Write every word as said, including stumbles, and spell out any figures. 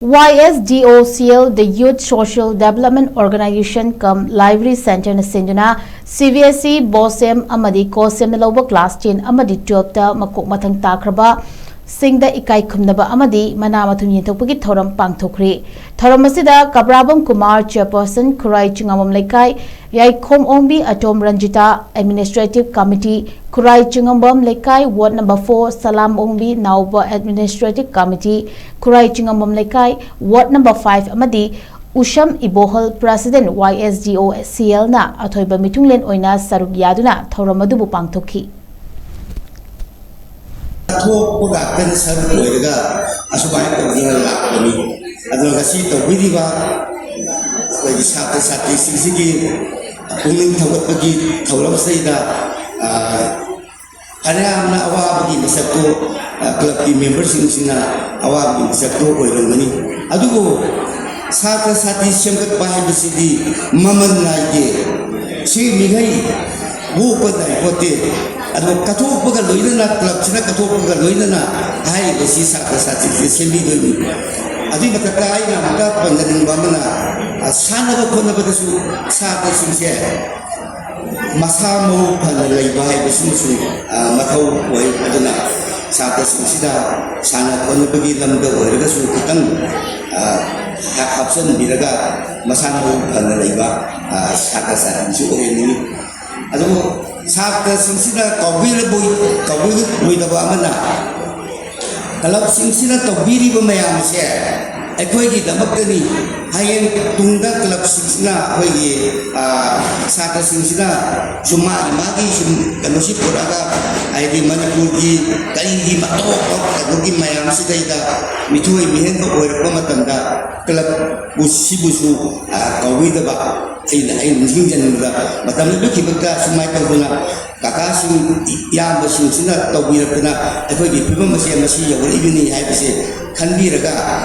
YSDOCL, the Youth Social Development Organization cum Library Centre ꯅ ꯁꯤꯟꯗꯨꯅ CBSE, BOSEM ꯑꯃꯗꯤ COHSEM ꯅ ꯂꯧꯕ class ten ꯑꯃꯗꯤ twelfth ꯇ ꯃꯀꯣꯛ ꯃꯊꯪ ꯇꯥꯈ꯭ꯔꯕ ꯁꯤꯡꯗ ꯏꯀꯥꯏ ꯈꯨꯝꯅꯕ ꯑꯃꯗꯤ ꯃꯅꯥ ꯃꯊꯨꯝ ꯌꯦꯟꯊꯣꯛꯄꯒꯤ ꯊꯧꯔꯝ ꯄꯥꯡꯊꯣꯛꯈ꯭ꯔꯤ꯫ ꯊꯧꯔꯝ ꯑꯁꯤꯗ ꯀꯕ꯭ꯔꯥꯕꯝ ꯀꯨꯃꯥꯔ, chairperson, ꯈꯨꯔꯥꯏ ꯆꯤꯡꯉꯝꯕꯝ ꯂꯩꯀꯥꯏ, ꯌꯥꯏꯈꯣꯝ ꯑꯣꯡꯕꯤ ꯑꯇꯣꯝ ꯔꯟꯖꯤꯇꯥ, administrative committee, ꯈꯨꯔꯥꯏ ꯆꯤꯡꯉꯝꯕꯝ ꯂꯩꯀꯥꯏ, ward number four, ꯁꯂꯥꯝ ꯑꯣꯡꯕꯤ ꯅꯥꯎꯕ, administrative committee, ꯈꯨꯔꯥꯏ ꯆꯤꯡꯉꯝꯕꯝ ꯂꯩꯀꯥꯏ, ward number five, ꯑꯃꯗꯤ ꯎꯁꯝ ꯏꯕꯣꯍꯜ, president, YSDOCL ꯅ ꯑꯊꯣꯏꯕ ꯃꯤꯊꯨꯡꯂꯦꯟ ꯑꯣꯏꯅ ꯁꯔꯨꯛ ꯌꯥꯗꯨꯅ ꯊꯧꯔꯝ ꯑꯗꯨꯕꯨ ꯄꯥꯡꯊꯣꯛꯈꯤ꯫ ꯊꯣꯛꯄ ꯉꯥꯛꯇꯅ ꯁꯔꯨꯛ ꯑꯣꯏꯔꯒ ꯑꯁꯨꯃꯥꯏꯅ ꯇꯧꯗꯅ ꯂꯥꯛꯄꯅꯤ꯫ ꯑꯗꯨꯅ ꯉꯁꯤ ꯇꯧꯕꯤꯔꯤꯕ ꯑꯩꯈꯣꯏꯒꯤ ꯁꯥꯇ꯭ꯔ ꯁꯥꯇ꯭ꯔꯤꯁꯤꯡꯁꯤꯒꯤ ꯄꯨꯛꯅꯤꯡ ꯊꯧꯒꯠꯄꯒꯤ ꯊꯧꯔꯝꯁꯤꯗꯩꯗ, ꯑ, ꯐꯅꯌꯥꯝꯅ ꯑꯋꯥꯕꯒꯤ ꯃꯁꯛꯇꯨ, ꯑ, club ꯀꯤ member ꯁꯤꯡꯁꯤꯅ ꯑꯋꯥꯕꯒꯤ ꯃꯁꯛꯇꯨ ꯑꯣꯏꯔꯝꯒꯅꯤ꯫ ꯑꯗꯨꯕꯨ ꯁꯥꯇ꯭ꯔ ꯁꯥꯇ꯭ꯔꯤ ꯁꯦꯝꯒꯠꯄ ꯍꯥꯏꯕꯁꯤꯗꯤ ꯃꯃꯜ ꯅꯥꯏꯗꯦ꯫ ꯁꯤ ꯃꯤꯈꯩ ꯄꯣꯛꯄ ꯅꯥꯏꯄꯣꯠꯇꯦ꯫ ꯑꯗꯨꯒ ꯀꯠꯊꯣꯛꯄꯒ ꯂꯣꯏꯅꯅ, club ꯁꯤꯅ ꯀꯠꯊꯣꯛꯄꯒ ꯂꯣꯏꯅꯅ ꯍꯥꯏꯔꯤꯕꯁꯤ ꯁꯥꯇ꯭ꯔ ꯁꯥꯇ꯭ꯔꯤꯁꯦ ꯁꯦꯝꯕꯤꯗꯣꯏꯅꯤ꯫ ꯑꯗꯨꯒꯤ ꯃꯊꯛꯇ ꯑꯩꯅ ꯑꯃꯨꯛꯀ ꯄꯟꯖꯅꯤꯡꯕ ꯑꯃꯅ, ꯑ, ꯁꯥꯟꯅꯕ ꯈꯣꯠꯅꯕꯗꯁꯨ ꯁꯥꯇ꯭ꯔꯁꯤꯡꯁꯦ ꯃꯁꯥ ꯃꯎ ꯐꯅ ꯂꯩꯕ ꯍꯥꯏꯕꯁꯤꯃꯁꯨ, ꯑ, ꯃꯊꯧ ꯑꯣꯏ꯫ ꯑꯗꯨꯅ ꯁꯥꯇ꯭ꯔꯁꯤꯡꯁꯤꯗ ꯁꯥꯟꯅ ꯈꯣꯠꯅꯕꯒꯤ ꯂꯝꯗ ꯑꯣꯏꯔꯒꯁꯨ ꯈꯤꯇꯪ, ꯑ, ꯍꯥꯞꯆꯤꯟꯕꯤꯔꯒ ꯃꯁꯥ ꯃꯎ ꯐꯅ ꯂꯩꯕ, ꯑ, ꯁꯥꯇ꯭ꯔ ꯁꯥꯇ꯭ꯔꯤꯁꯨ ꯑꯣꯏꯍꯟꯅꯤꯡꯉꯤ꯫ ꯑꯗꯨꯕꯨ ꯁꯥꯇ꯭ꯔꯁꯤꯡꯁꯤꯅ ꯀꯥꯎꯕꯤꯔꯕꯣꯏ-, ꯀꯥꯎꯕꯤꯔꯣꯏꯗꯕ ꯑꯃꯅ, club ꯁꯤꯡꯁꯤꯅ ꯇꯧꯕꯤꯔꯤꯕ ꯃꯌꯥꯝꯁꯦ ꯑꯩꯈꯣꯏꯒꯤꯗꯃꯛꯇꯅꯤ꯫ ꯍꯌꯦꯡ ꯇꯨꯡꯗ club ꯁꯤꯡꯁꯤꯅ ꯑꯩꯈꯣꯏꯒꯤ, ꯑ, ꯁꯥꯇ꯭ꯔꯁꯤꯡꯁꯤꯅ ꯁꯨꯝ ꯃꯥꯒꯤ, ꯃꯥꯒꯤ ꯁꯨꯝ ꯀꯩꯅꯣꯁꯤ ꯄꯨꯔꯛꯑꯒ, ꯍꯥꯏꯗꯤ ꯃꯅꯤꯄꯨꯔꯒꯤ ꯀꯔꯤꯒꯤ ꯃꯇꯧ ꯀꯩꯅꯣꯒꯤ ꯃꯌꯥꯝꯁꯤꯗꯩꯗ ꯃꯤꯊꯣꯏ ꯃꯤꯍꯦꯟꯕ ꯑꯣꯏꯔꯛꯄ ꯃꯇꯝꯗ club ꯁꯤꯕꯨꯁꯨ, ꯑ, ꯀꯥꯎꯕꯤꯗꯕ꯫ ꯑꯩꯅ, ꯑꯩꯅ ꯅꯤꯡꯁꯤꯡꯖꯅꯤꯡꯕꯗ, ꯃꯇꯝꯗꯨꯒꯤ ꯈꯤꯕꯛꯇ ꯁꯨꯃꯥꯏꯅ ꯇꯧꯗꯅ ꯀꯀꯥꯁꯤꯡ, ꯏꯌꯥꯝꯕꯁꯤꯡꯁꯤꯅ ꯇꯧꯕꯤꯔꯛꯇꯅ ꯑꯩꯈꯣꯏꯒꯤ ꯐꯤꯕꯝ ꯑꯁꯦ ꯃꯁꯤ ꯌꯧꯔꯛꯏꯕꯅꯤ ꯍꯥꯏꯕꯁꯦ ꯈꯟꯕꯤꯔꯒ,